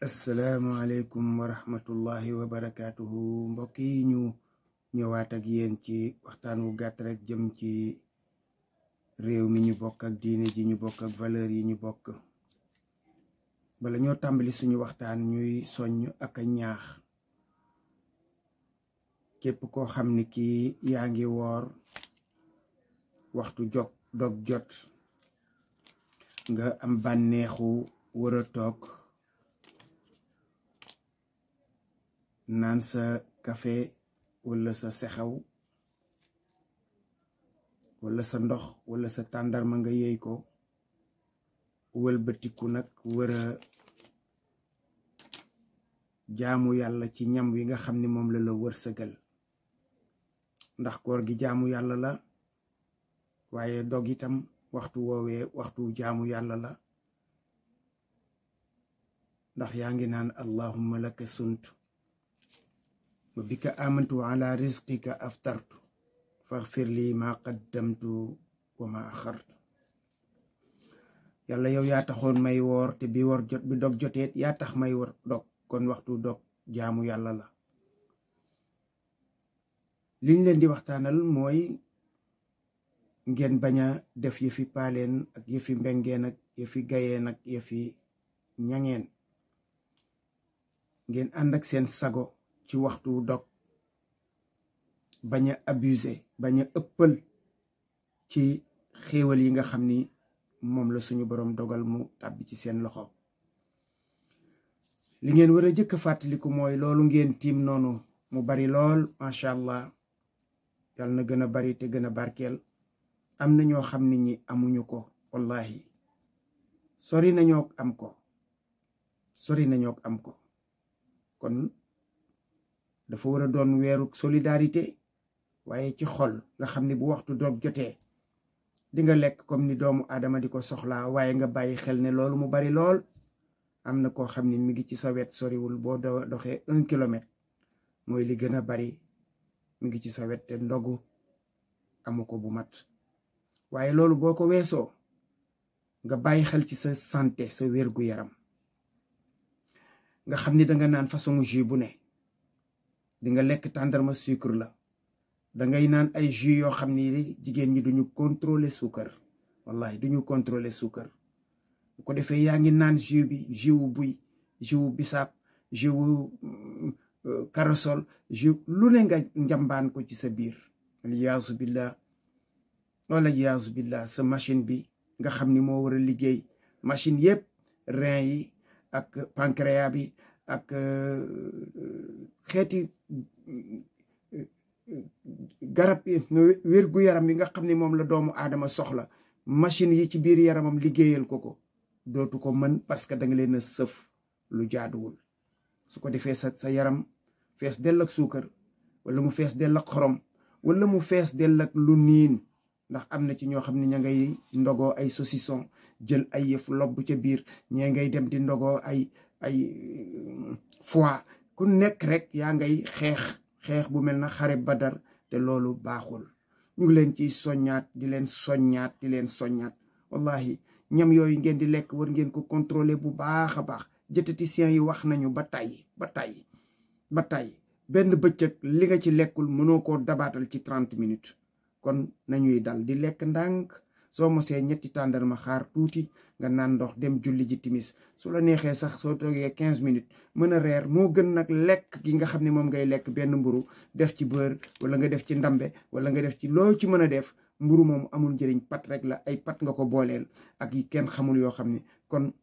asalaamaaleykum wa rahmatullahi wa barakaatuhu mbokk yi ñu ñëwaat ak yéen ci waxtaan wu gàtt rek jëm ci réew mi ñu bokk ak diine ji ñu bokk ak valeur yi ñu bokk. bala ñoo tàmbali suñu waxtaan ñuy soññ ak a ñaax képp koo xam ni kii yaa ngi woor waxtu dog jot nga am bànneexu war a toog naan sa café wala sa sexaw wala sa ndox wala sa tàndarma nga yey ko wëlbatiku nag war a jaamu yàlla ci ñam wi nga xam ni moom la wërsëgal, ndax koor gi jaamu yàlla la waaye dog itam waxtu woowee waxtu jaamu yàlla la, ndax yaa ngi naan allahumma laka suntu wa bika amantu ala rizqika aftartu faghfir li ma qaddamtu wa ma axartu. yàlla yow yaa taxoon may woor te bi dog joteet yaa tax may woor dog, kon waxtu dog jaamu yàlla la. liñ leen di waxtaanal mooy ngeen bañ a def yëfi paaleen ak yëfi mbengeen ak yëfi gayeen ak yëfi ñangeen. ngeen ànd ak seen sago ci waxtu dog, bañ a abuser bañ a ëppal ci xéewal yi nga xam ni moom la suñu boroom dogal mu tàbbi ci seen loxo. li ngeen war a jëkk a fàttaliku mooy loolu ngeen tiim noonu mu bari lool macha allah, yàlla na gën a bari te gën a barkeel. am na ñoo xam ni ñi amuñu ko, wallahi sori nañoo am ko. kon dafa war a doon weeru solidarité, waaye ci xol nga xam ni bu waxtu dog jotee di nga lekk comme ni doomu aadama di ko soxlaa, waaye nga bàyyi xel ne loolu mu bari lool. am na koo xam ni mi ngi ci sa wet soriwul, boo doxee 1 kilomètre mooy li gën a bari mi ngi ci sa wet te ndogu amu ko bu mat. waaye loolu boo ko weesoo nga bàyyi xel ci sa santé, sa wér gu yaram, nga xam ni danga naan façon jus bu ne, di nga lekk tàndarma sucre la, dangay naan ay jus yoo xam ni jigéen ñi duñu contrôler suukar, wallahi duñu contrôler suukar. bu ko defee yaa ngi naan jus bi, jus wu buy, jus wu bisaab, jus wu karasol, jus lu ne nga njambaan ko ci sa biir. aliyaasu billah sa machine bi nga xam ni moo war a liggéey, machine yépp, rein yi ak pancréas bi ak xeeti garab wér gu yaram yi nga xam ni moom la doomu aadama soxla, machine yi ci biir yaramam liggéeyal ko dootu ko mën, parce que da nga leen a sëf lu jaaduwul. su ko defee sa yaram fees dell ak suukar, wala mu fees dell ak xorom, wala mu fees dell ak lu niin. ndax am na ci ñoo xam ne ña ngay ndogoo ay saucisson, jël ay yëf lobb ca biir, ñee ngay dem di ndogoo ay foie. ku nekk rek yaa ngay xeex bu mel na xare badar, te loolu baaxul. ñu ngi leen ciy soññaat di leen soññaat. wallahi ñam yooyu ngeen di lekk war ngeen ko contrôler bu baax a baax. diététiciens yi wax nañu ba tàyyi benn bëccëg li nga ci lekkul mënoo koo dabaatal ci 30 minutes. kon nañuy dal di lekk ndànk. soo mosee 3 tàndarma xaar tuuti nga naan ndox dem julli ji timis. su la neexee sax soo toogee 15 minutes mën a reer, moo gën nag lekk gi nga xam ne moom ngay lekk benn mburu def ci beurre, wala nga def ci ndambe, wala nga def ci loo ci mën a def. mburu moom amul njëriñ, pat rek la, ay pat nga ko booleel ak yi kenn xamul yoo xam ne. kon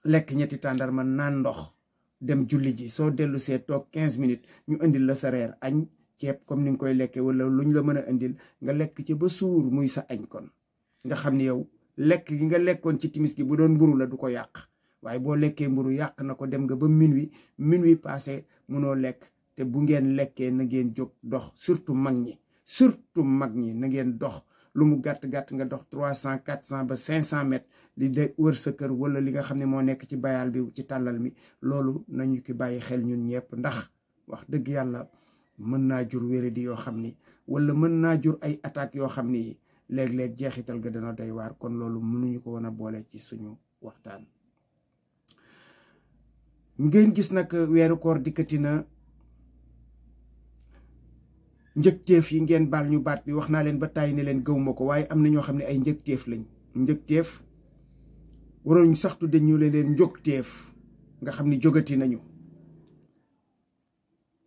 lekk 3 tàndarma naan ndox dem julli ji, soo dellu see toog 15 minutes ñu indil la sa reer, añ ceeb comme ni nga koy lekkee, wala luñ la mën a indil nga lekk ci ba suur muy sa añ. kon nga xam ne yow lekk gi nga lekkoon ci timis gi bu doon mburu la du ko yàq, waaye boo lekkee mburu yàq na ko. dem nga ba minuit passé munoo lekk. te bu ngeen lekkee na ngeen jóg dox, surtout mag ñi na ngeen dox. lu mu gàtt nga dox 300 400 ba 500 mètres li de wër sa kër, wala li nga xam ne moo nekk ci bayal bi ci tàllal mi. loolu nañu ki bàyyi xel ñun ñëpp, ndax wax dëgg yàlla mën naa jur wéradi yoo xam ni, wala mën naa jur ay attaques yoo xam ni léeg-léeg jeexital ga dana doy waar. kon loolu mënuñu ko woon a boole ci suñu waxtaan. ngeen gis nag weeru koor dikkati na. njëgteef yi ngeen baal ñu baat bi wax naa leen ba tàyyi ne leen gëwuma ko waaye am na ñoo xam ne ay njëgteef lañ. njëgteef waroon sax tudde ñu leen njógteef nga xam ni jógati nañu.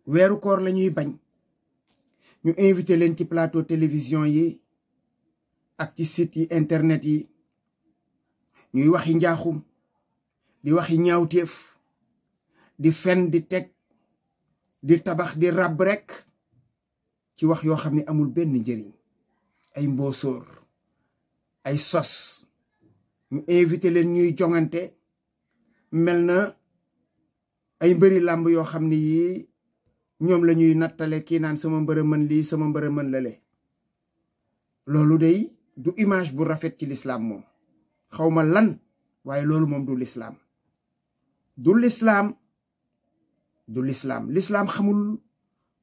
weeru koor la ñuy bañ ñu invité leen ci plateau télévision yi ak ci site yi internet yi ñuy waxi njaaxum di waxi ñaawteef di fen di teg di tabax di ràbb rekk ci wax yoo xam ne amul benn njëriñ ay mboosóor ay sos ñu invité leen ñuy jongante mel na ay mbëri làmb yoo xam ne yii ñoom la ñuy nattale kii naan sama mbër a mën lii sama mbër a mën lale. loolu day du image bu rafet ci lislaam moom xawma lan waaye loolu moom du lislaam du lislaam du lislaam lislaam xamul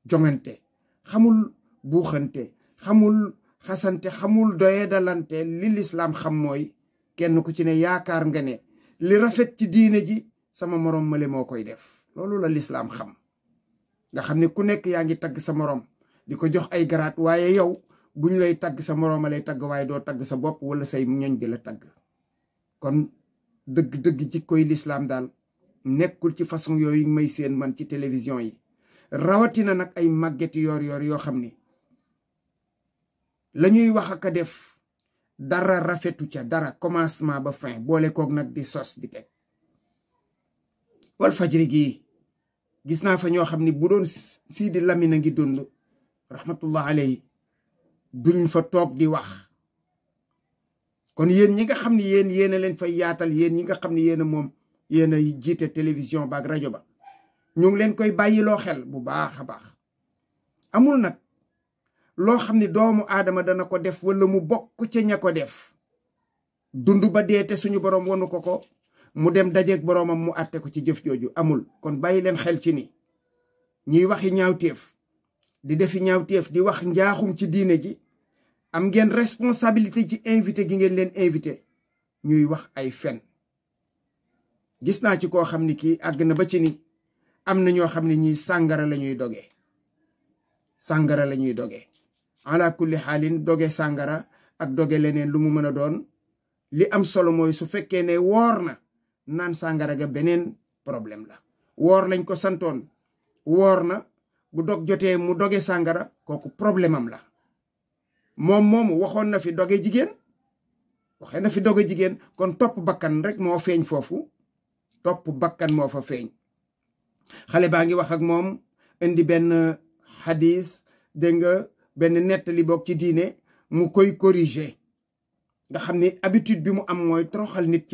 jongante xamul buuxante xamul xasante xamul doye dalante li lislaam xam mooy kenn ku ci ne yaakaar nga ne li rafet ci diine ji sama moroom male moo koy def loolu la lislaam xam nga xam ne ku nekk yaa ngi tagg sa moroom di ko jox ay garaat waaye yow buñ lay tagg sa moroom a lay tagg waaye doo tagg sa bopp wala say ñoñ di la tagg. kon dëgg-dëgg jikkoy lislaam daal nekkul ci façon yooyu may seen man ci télévision yi rawatina nag ay màggeti yoor yoo xam ni la ñuy wax ak a def dara rafetu ca dara commencement ba fin boole koog nag di sos di teg. wal fajri gii gis naa fa ñoo xam ni bu doon Sidi Lamine a ngi dund rahmatullah alayhi duñ fa toog di wax. kon yéen ñi nga xam ni yéen a leen fay yaatal yéen ñi nga xam ni yéen a moom yéen a jiite télévision ba ak rajo ba ñu ngi leen koy bàyyiloo xel bu baax a baax. amul nag loo xam ni doomu aadama dana ko def wala mu bokk ca ña ko def dund ba dee te suñu borom wonu ko mu dem dajeeg boroomam mu àtte ko ci jëf jooju amul. kon bàyyi leen xel ci ni ñiy waxi ñaawteef di defi ñaawteef di wax njaaxum ci diine ji am ngeen responsabilité ci invité gi ngeen leen invité ñuy wax ay fen. gis naa ci koo xam ni kii àgg na ba ci ni am na ñoo xam ne ñii sàngara la ñuy dogee sàngara la ñuy dogee ala kulli xaalin doge sàngara ak doge leneen lu mu mën a doon li am solo mooy su fekkee ne woor na naan sàngara ga beneen problème la. woor lañ ko santoon woor na bu dog jotee mu doge sàngara kooku problème am la. moom moomu waxoon na fi doge jigéen waxee na fi doge jigéen kon topp bakkan rek moo feeñ foofu topp bakkan moo fa feeñ. xale baa ngi wax ak moom indi benn xadis dégg nga benn nettali boog ci diine mu koy corriger nga xam ni habitude bi mu am mooy toroxal nit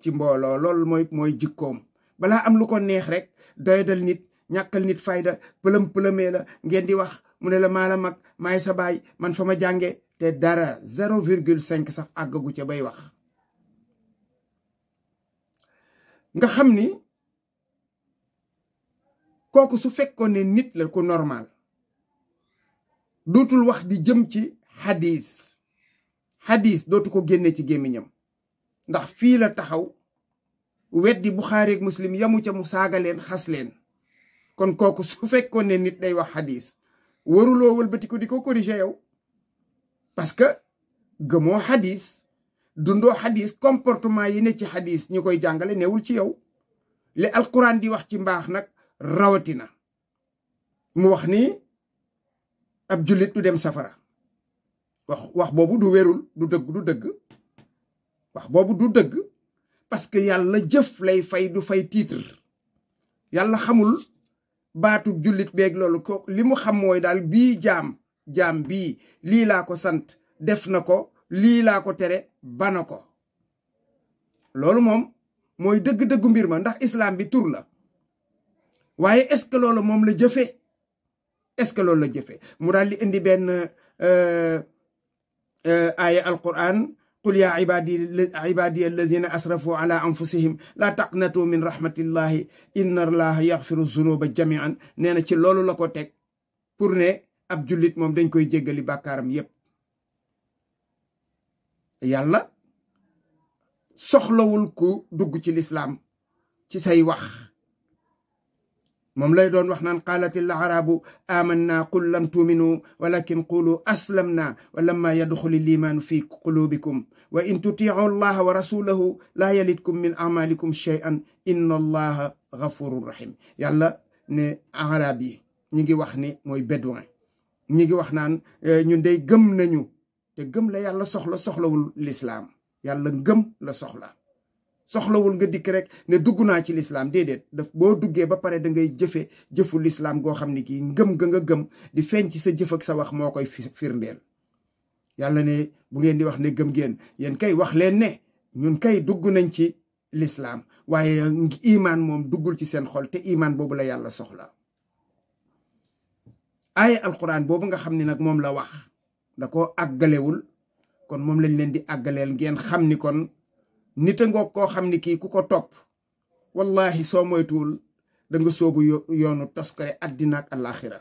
ci mbooloo loolu mooy jikkoom. balaa am lu ko neex rek doydal nit ñàkkal nit fayda pëlëm-pëlëmee la ngeen di wax mu ne la maa la mag maay sa baay man fa ma jànge te dara 0,5 sax àggagu ca bay wax. nga xam ni kooku su fekkoon ne nit la ko normal dootul wax di jëm ci xadis dootu ko génne ci gémmiñam ndax fii la taxaw weddi Buxaari ak Muslim yamu ca mu saaga leen xas leen. kon kooku su fekkoon ne nit day wax xadis waruloo wëlbati ko di ko corriger yow parce que gëmoo xadis dundoo xadis comportement yi ne ci xadis ñi koy jàngale newul ci yow. li alquran di wax ci mbaax nag rawatina mu wax ni ab jullit du dem safara wax boobu du wérul du dëgg wax boobu du dëgg parce que yàlla jëf lay fay du fay titre. yàlla xamul baatu jullit beeg loolu ko li mu xam mooy daal bii jaam bii lii laa ko sant def na ko lii laa ko tere bana ko. loolu moom mooy dëgg-dëggu mbir ma ndax islam bi tur la waaye est-ce que loolu moom la jëfe mu daal di indi benn aaya alquran qul yaa ibadi alladina asrafu ala anfusihim la taqnatu min rahmatillahi inna allaha yaxfiru zunuba jamian. nee na ci loolu la ko teg pour ne ab jullit moom dañ koy jéggali bàkkaaram yépp. yàlla soxlawul ku dugg ci lislaam ci say wax. moom lay doon wax naan qaalat al arabu amanna qul lam tuminu walakin qulu aslamna wa lamma yadxul al imaanu fi qulubikum wa in tutiicu allaha wa rasulahu laa yalidkum min amalikum shay'an inna allaha gafurun rahim. yàlla ne arab yi ñi ngi wax ni mooy bédouin ñi ngi wax naan ñun day gëm nañu, te gëm la yàlla soxlawul lislaam. yàlla ngëm la soxlawul nga dikk rek ne dugg naa ci lislaam. déedéet boo duggee ba pare da ngay jëfu lislaam goo xam ne kii ngëm ga nga gëm di feeñ ci sa jëf ak sa wax moo koy firndeel. yàlla ne bu ngeen di wax ne gëm ngeen, yéen kay wax leen ne ñun kay dugg nañ ci lislaam, waaye imaan moom duggul ci seen xol, te imaan boobu la yàlla soxla. ay alquran boobu nga xam ne nag moom la wax da koo àggalewul, kon moom lañ leen di àggaleel ngeen xam ni kon nit a ngoog koo xam ni kii ku ko topp wallahi soo moytuwul da nga soobu yoonu toskare addina ak alaxira.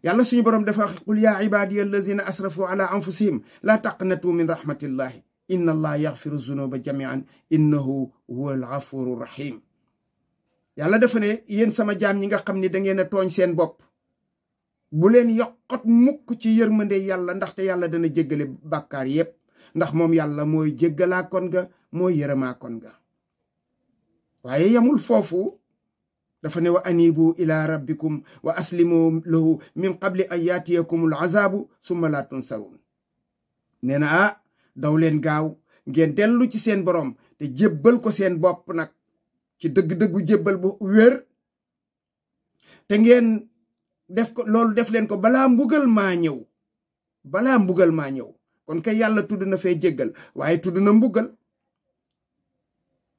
yàlla suñu borom dafa wax qul yaa ibadiya allazina asrafu ala anfusihim la taqnatu min rahmatillahi inna allah yaxfiru zunuba jamian innahu huwa alghafuru rahim. yàlla dafa ne yéen sama jaam ñi nga xam ni da ngeen a tooñ seen bopp, bu leen yokkot mukk ci yërmande yàlla, ndaxte yàlla dana jéggale bàkkaar yépp, ndax moom yàlla mooy jéggalaa kon ga mooy yërëmaa kon ga. waaye yamul foofu, dafa ne wa anibu ila rabbikum wa aslimu lahu min qabli an yaatiyakum al azabu summa la tunsarun. nee na daw leen gaaw ngeen dellu ci seen borom te jébbal ko seen bopp nag ci dëgg-dëggu jébbal bu wér, te ngeen def ko loolu def leen ko balaa mbugal maa ñëw. kon kay yàlla tudd na fee jéggal, waaye tudd na mbugal.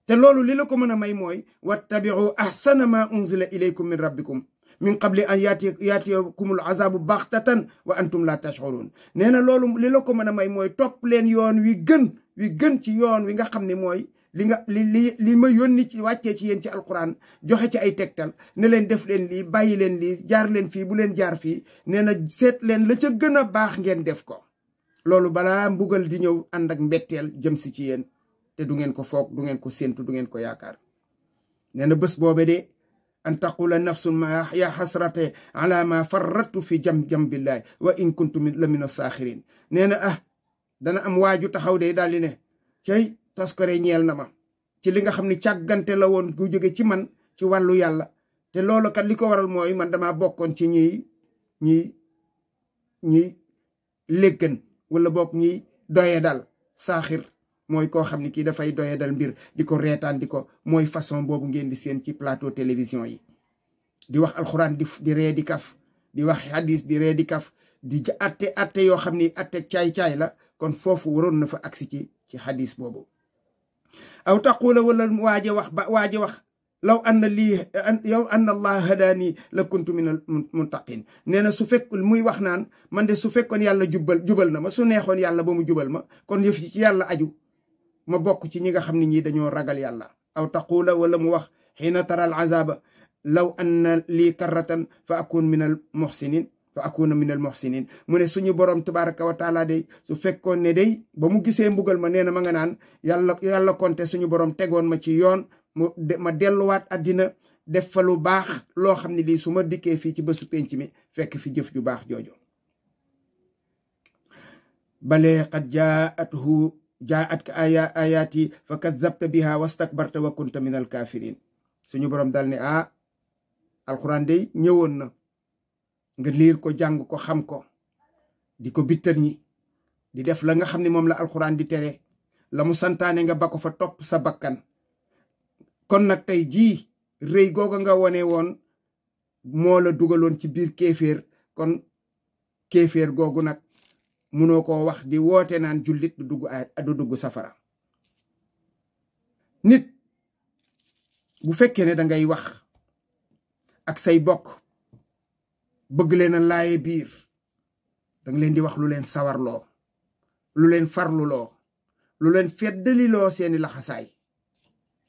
te loolu li la ko mën a may mooy wattabiu ahsana ma unzila ilaykum min rabbikum min qabli an yaatiyakumul azabu baxtatan wa antum la tash'urun. nee na loolu li la ko mën a may mooy topp leen yoon wi gën ci yoon wi nga xam ne mooy li ma yónni ci wàccee ci yéen ci alquran, joxe ci ay tegtal ne leen def leen lii, bàyyi leen lii, jaar leen fii bu leen jaar fii. nee na seet leen la ca gën a baax ngeen def ko. loolu balaa mbugal di ñëw ànd ak mbetteel jëm si ci yéen, te du ngeen ko foog, du ngeen ko séentu, du ngeen ko yaakaar. nee na bés boobe de an taqula nafsun ma ya xasrate ala ma farrattu fi jambillahi wa in kuntu la min as-saaxirin. nee na dana am waaju taxaw de daal di ne cay toskare ñeel na ma ci li nga xam ne càggante la woon gu jóge ci man ci wàllu yàlla, te loolu kat li ko waral mooy man dama bokkoon ci ñiy léggan wala bokk ñiy doye dal. saaxir mooy koo xam ne kii dafay doye dal mbir di ko reetaan mooy façon boobu ngeen di seen ci plateau télévision yi, di wax alxuraan di ree di kaf, di wax hadis di ree di kaf, di atte yoo xam ni atte caay-caay la. kon foofu waroon na fa agsi ci hadis boobu. aw taqula wala waaje wax law anna allah hadaani la kuntu min al muntaqin. nee na su fekk muy wax naan man de su fekkoon yàlla jubal na ma, su neexoon yàlla ba mu jubal ma, kon yëf ci yàlla aju, ma bokk ci ñi nga xam ne ñii dañoo ragal yàlla. aw taqula wala mu wax xiina tara al azaba law anna lii karratan fa akuna min al muhsinin. mu ne suñu borom tabaraka wa taala day su fekkoon ne day ba mu gisee mbugal ma, nee na ma nga naan yàlla konte suñu borom tegoon ma ci yoon ma delluwaat àddina def fa lu baax loo xam ne lii su ma dikkee fii ci bésu penc mi fekk fi jëf ju baax joojo. bale qad jaatka ayaati fa kazzabta biha wastakbarta wa kunta min al kafirin. suñu borom dal ne alquran day ñëwoon na, nga liir ko, jàng ko, xam ko, di ko bittar ñi, di def la nga xam ne moom la alquran di tere, la mu santaane nga ba ko fa topp sa bakkan. kon nag tey jii rëy googa nga wone woon moo la dugaloon ci biir kéeféer. kon kéeféer googu nag munoo koo wax di woote naan jullit du dugg safara. nit bu fekkee ne dangay wax ak say bokk bëgg leen a laaye biir, danga leen di wax lu leen sawarloo, lu leen farluloo, lu leen feddaliloo seeni laxasaay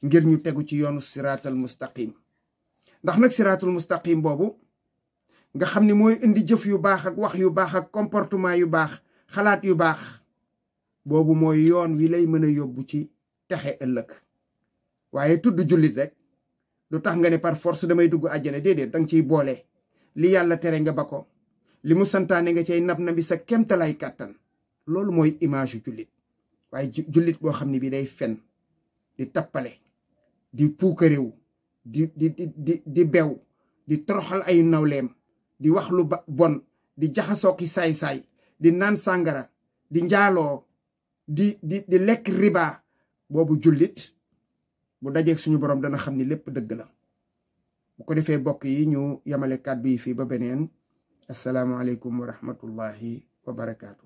ngir ñu tegu ci yoonu siraatal mustaqim. ndax nag siraatul mustaqim boobu nga xam ni mooy indi jëf yu baax ak wax yu baax ak comportement yu baax, xalaat yu baax, boobu mooy yoon wi lay mën a yóbbu ci texe ëllëg waaye tudd jullit rek du tax nga ne par force damay dugg àjjana déedéet danga ciy boole li yàlla tere nga ba ko li mu santaane nga cay nab na bi sa kemtalay kàttan loolu mooy image yu jullit waaye jullit boo xam ne bi day fen di tappale di puukaréew di bew di toroxal ay nawleem di wax lu bon di jaxasoo ki saay-saay di naan sàngara di njaaloo di lekk riba boobu jullit bu dajeeg suñu borom dana xam ni lépp dëgg la. bu ko defee bokk yi ñu yamale kàddu yi fii ba beneen asalaamualeykum wa rahmatullahi wa barakaatu.